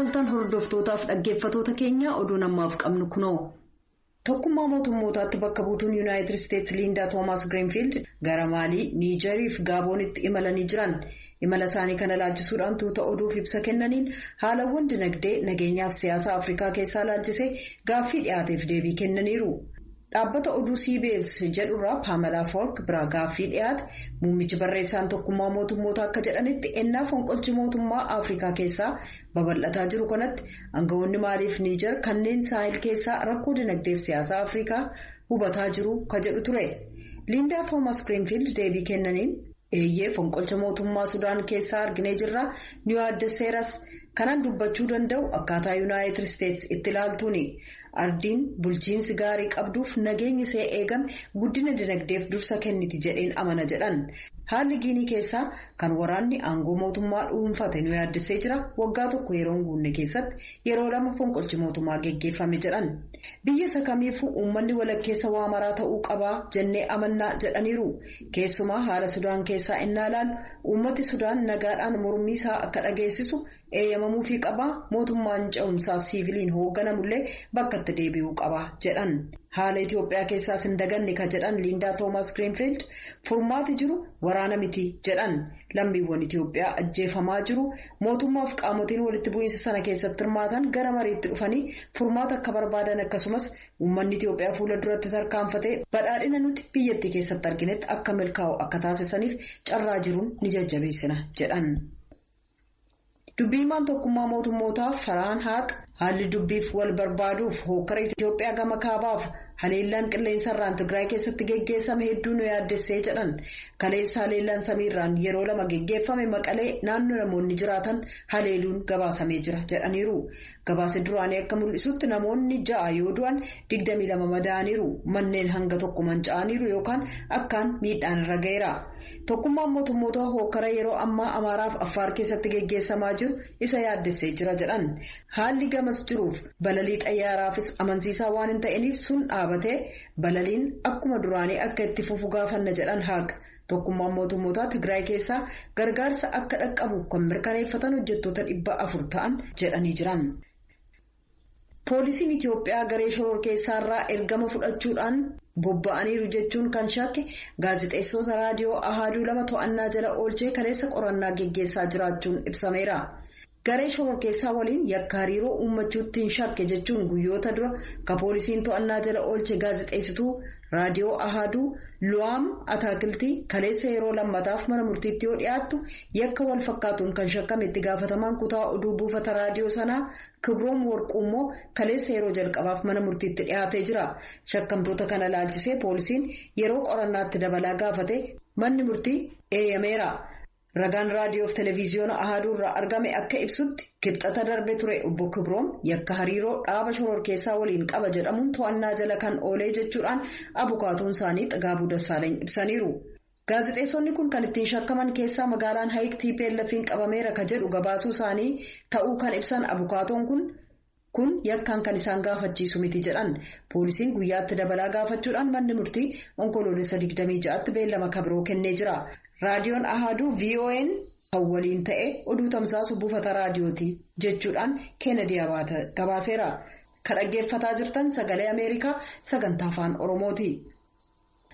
Mooltan hordoftootaaf dhaggeeffatoota keenya, oduun ammaaf qabnu kunoo. Tokkummaa mootummootaatti bakka buutuun Yuunaayitid Isteetsi Liindaa Toomaas Giriinfiild gara Maalii, Niijeriif Gaaboonitti imalanii jiran. Imala isaanii kana ilaalchisuudhaan tuuta oduuf ibsa kennaniin haalawwan dinagdee, nageenyaaf siyaasa Afrikaa keessaa ilaalchisee gaaffii dhiyaateef deebii kennaniiru. Dhaabbata oduu CBS jedhurraa Paamelaa Foolk biraa gaaffii dhiyaate, muummichi barreessaan tokkummaa mootummoota akka jedhanitti, ennaa fonqolchi mootummaa Afrikaa keessaa babal'ataa jiru kanatti aangawoonni Maaliif Niijar kanneen Saahil keessaa rakkoo dinagdeef siyaasa Afrikaa hubataa jiru ka jedhu ture. Liindaa Toomas Giriinfiild deebii kennaniin, "Eeyyee, fonqolcha mootummaa Sudaan keessaa arginee jirra, ni yaaddesseeras. Kanan dubbachuu danda'u akkaataa Yuunaayitid Isteetsi itti ilaaltuuni. Ardiin bulchiinsi gaarii qabduuf nageenyi ishee eegame guddina dinagdeef dursa kenniti jedheen amana," jedhan. "Haalli Giinii keessaa kan waraanni aangoo mootummaa dhuunfate nu yaaddessee jira. Waggaa tokko yeroo hin guunne keessatti yeroo lama fonqolchi mootummaa geggeeffame," jedhan. "Biyya isa kamiifuu uummanni walakkeessa waa maraa ta'uu qabaa jennee amannaa," jedhaniiru. "Keessumaa haala Sudaan keessaa innaa ilaalu, uummati Sudaan nagaadhaan mormii isaa akka dhageessisu eeyyamamuufii qabaa. Mootummaan ce'umsaa siiviliin hoogganamullee bakka itti deebi'uu qaba," jedhan. Haala Itoophiyaa keessaas hin daganne ka jedhan Liindaa Toomaas Giriinfiild, "Furmaati jiru waraana miti," jedhan. "Lammiiwwan Itoophiyaa ajjeefamaa jiru. Mootummaaf qaamotiin walitti bu'iinsa sana keessatti hirmaatan gara mariitti dhufanii furmaata akka barbaadan, akkasumas uummanni Itoophiyaa fuula duratti tarkaanfatee badhaadhina nuti biyyattii keessatti arginetti akka milkaa'u akka taasisaniif carraa jiruun ni jajjabeessina," jedhan. Dubbiimaan tokkummaa mootummootaa Faraan Haaq haalli dubbiif wal barbaaduuf hokkara Itoophiyaa gama kaabaaf haleellaan qilleensarraan Tigraay keessatti geggeessame hedduu nu yaaddessee jedhan. Kaleessa haleellaan samiirraan yeroo lama geggeeffame Maqalee naannoo namoonni jiraatan haleeluun gabaasamee jira jedhaniiru. Gabaasa duraanii akka mul'isutti namoonni 6 yoo du'an, 22 madaa'aniiru. Manneen hanga tokko manca'aniiru yookaan akkaan miidhaan irra ga'eera. Tokkummaan mootummoota hokkara yeroo ammaa Amaaraaf Affaar keessatti geggeessamaa jiru isa yaaddessee jira jedhan. Haalli gamas jiruuf balalii xayyaaraafis amansiisaa waan hin ta'iniif sun dhaabatee balaliin akkuma duraanii akka itti fufu gaafanna, jedhan Haaq. Tokkummaan mootummoota Tigraay keessaa gargaarsa akka dhaqqabu kan mirkaneeffatan hojjettoota 400 ta'an jedhanii jiran. Poolisiin Itoophiyaa garee shororkeessaarraa ergama fudhachuudhaan bobba'aniiru jechuun kan shakke gaazexeessota raadiyoo Ahaaduu lama to'annaa jala oolchee kaleessa qorannaa geggeessaa jiraachuun ibsameera. Garee shororkeessaa waliin yakka hariiroo uummachuutti shakke jechuun guyyoota dura ka poolisiin to'annaa jala oolche gaazexeessituu raadiyoo Ahaaduu Luwaam Ataakiltii kaleessa yeroo lammataaf mana murtiitti yoo dhiyaattu, yakka wal fakkaatuun kan shakkame itti gaafatamaan kutaa oduu buufata raadiyoo sanaa Kibroom Warquu immoo kaleessa yeroo jalqabaaf mana murtiitti dhiyaatee jira. Shakkamtoota kana ilaalchisee poolisiin yeroo qorannaatti dabalaa gaafate manni murtii eeyyameera. Ragaan raadiyoof televiziyoona Ahaaduu irraa argame akka ibsutti, Kibxata darbe ture obbo Kibroom yakka hariiroo dhaaba shororkeessaa waliin qaba jedhamuun to'annaa jala kan oolee jechuudhaan abukaatuun isaanii Xigaabuu Dassaaleeny ibsaniiru. Gaazexeessonni kun kan ittiin shakkaman keessaa magaalaan Hayiq TPLF'n qabameera ka jedhu gabaasuu isaanii ta'uu kan ibsan abukaatoon kun, kun yakkaan kan isaan gaafachiisu miti jedhan. Poolisiin guyyaatti dabalaa gaafachuudhaan manni murtii Onkoloolessa 26tti beellama kabiroo kennee jira. Raadiyoon Ahaaduu VON kan waliin ta'e oduu tamsaasu buufata raadiyooti jechuudhaan Keenedi Abaata gabaaseera. Kan dhaggeeffataa jirtan Sagalee Ameerikaa sagantaa Afaan Oromooti.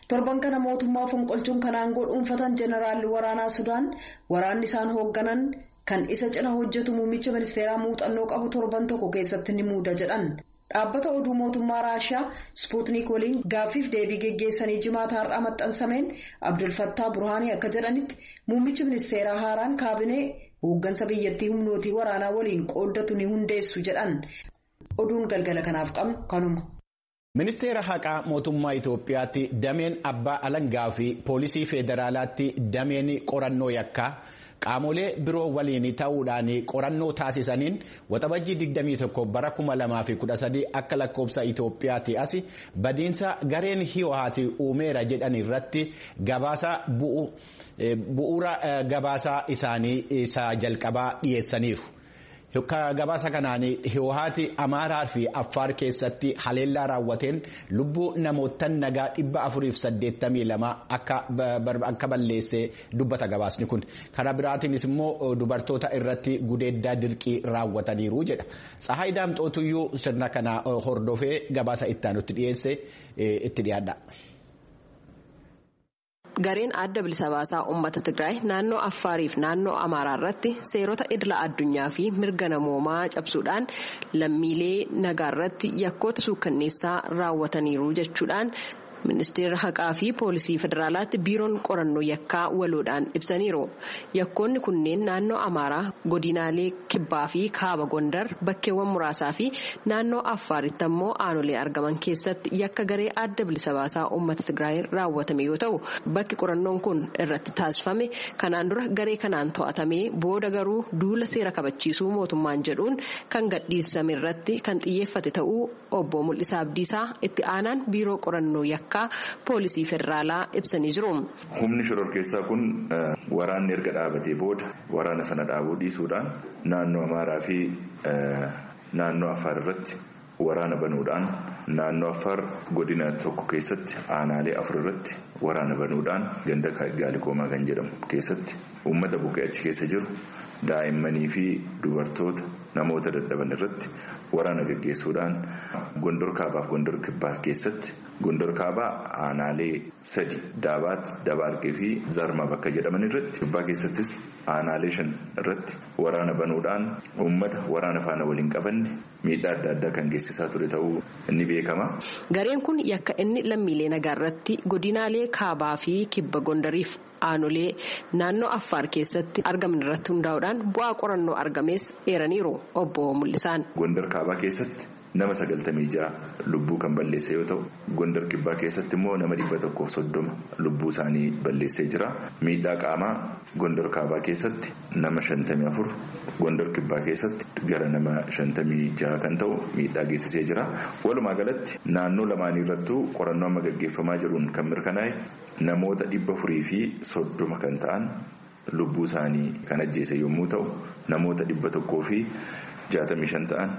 Torban kana mootummaa fonqolchuun kan aangoo dhuunfatan jeneraalli waraanaa Sudaan waraanni isaan hoogganan kan isa cina hojjetu muummicha ministeeraa muuxannoo qabu torban tokko keessatti ni muuda jedhan. Dhaabbata oduu mootummaa Raashiyaa Ispuutnik waliin gaaffiif deebii geggeessanii Jimaata har'aa maxxansameen Abdulfattaa Burhaanii akka jedhanitti, muummichi ministeeraa haaraan kaabinee hooggansa biyyattii humnootii waraanaa waliin qooddatu ni hundeessu jedhan. Oduun galgala kanaaf qabnu kanuma. Ministeera haqaa mootummaa Itoophiyaatti dameen abbaa alangaa fi poolisii federaalaatti dameen qorannoo yakkaa qaamolee biroo waliin ta'uudhaan qorannoo taasisaniin Waxabajjii 21 bara 2013 akka lakkoofsa Itoophiyaatti as badiinsa gareen Hiwaati uumeera jedhan irratti gabaasa bu'uura gabaasaa isaanii isa jalqabaa dhiyeessaniiru. Gabaasa kanaan Hiwaati Amaaraa fi Affaar keessatti haleellaa raawwateen lubbuu namoota nagaa 482 akka balleesse dubbata gabaasni kun. Karaa biraatiinis immoo dubartoota irratti gudeeddaa dirqii raawwataniiru jedha. Tsahaay Daamxootuyyuu sirna kana hordofee gabaasa itti dhiyeesse itti dhiyaadha. Gareen adda bilisa baasaa uummata Tigraay naannoo Affaariif naannoo Amaaraa irratti seerota idila addunyaa fi mirga namoomaa cabsuudhaan lammiilee nagaa irratti yakkoota suukkanneessaa raawwataniiru jechuudhaan ministeera haqaa fi poolisii federaalaatti biiroon qorannoo yakkaa waloodhaan ibsaniiru. Yakkoonni kunneen naannoo Amaaraa godinaalee kibbaa fi kaaba Gondar bakkeewwan muraasaa fi naannoo Affaaritti ammoo aanolee argaman keessatti yakka garee adda bilisa baasaa uummata Tigraay raawwatame yoo ta'u bakki qorannoon kun irratti taasifame kanaan dura garee kanaan to'atamee booda garuu duula seera kabachiisuu mootummaan jedhuun kan gadhiisame irratti kan xiyyeeffate ta'uu obbo Mul'isaa Abdiisaa itti aanaan biiroo qorannoo yakkaa poolisii federaalaa ibsanii jiru. Humni shororkeessaa kun waraanni erga dhaabatee booda waraana sana dhaabuu dhiisuudhaan naannoo Amaaraa fi naannoo Affaar irratti waraana banuudhaan naannoo Affaar godina tokko keessatti aanaalee afur irratti waraana banuudhaan ganda Gaalikoomaa kan jedhamu keessatti uummata buqqee achi keessa jiru daa'immanii fi dubartoota namoota dadhaban irratti waraana gaggeessuudhaan Gondor Kaabaaf Gondor Kibbaa keessatti Gondor Kaabaa aanaalee sadi Daabaat, Dabaarqee fi Zarmaa bakka jedhaman irratti Kibbaa keessattis aanaalee 5 irratti waraana banuudhaan uummata waraana faana waliin qabanne miidhaa adda addaa kan geessisaa ture ta'uu ni beekama. Gareen kun yakka inni lammiilee nagaa irratti godinaalee kaabaa fi kibba Gondariif aanolee naannoo Affaar keessatti argaman irratti hundaa'uudhaan bu'aa qorannoo argames eeraniiru obbo Mul'isaan. Gondar Kaabaa keessatti nama 96 lubbuu kan balleesse yoo ta'u, Gondar Kibbaa keessatti immoo nama 130 lubbuu isaanii balleessee jira. Miidhaa qaamaa Gondar Kaabaa keessatti nama 54, Gondar Kibbaa keessatti gara nama 56 kan ta'u miidhaa geessisee jira. Walumaa galatti naannoo lamaanii irrattuu qorannoo amma gaggeeffamaa jiruun kan mirkanaa'e namoota 430 kan ta'an lubbuu isaanii kan ajjeese yommuu ta'u, namoota 165 ta'an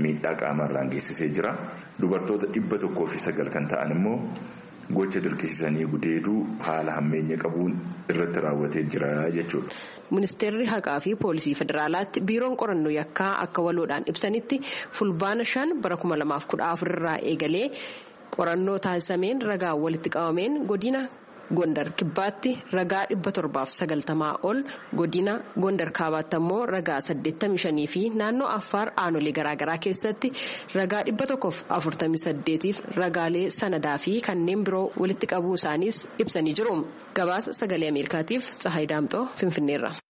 miidhaa qaamaarraan geessisee jira. Dubartoota 109 kan ta'an immoo gocha dirqisiisanii gudeeduu haala hammeenya qabuun irratti raawwatee jira jechuudha. Ministeerri haqaa fi poolisii federaalaatti biiroon qorannoo yakkaa akka waloodhaan ibsanitti fulbaana 5 bara 2014 irraa eegalee qorannoo taasisameen ragaa walitti qabameen godina Gondar Kibbaatti ragaa 790 ol, godina Gondar Kaabaatti ammoo ragaa 85 fi naannoo Affaar aanolee garaagaraa keessatti ragaa 148 fi ragaalee sanadaa fi kanneen biroo walitti qabuu isaaniis ibsanii jiru. Gabaasa sagalee Ameerikaatiif Tsahaay Daamxoo Finfinneerra.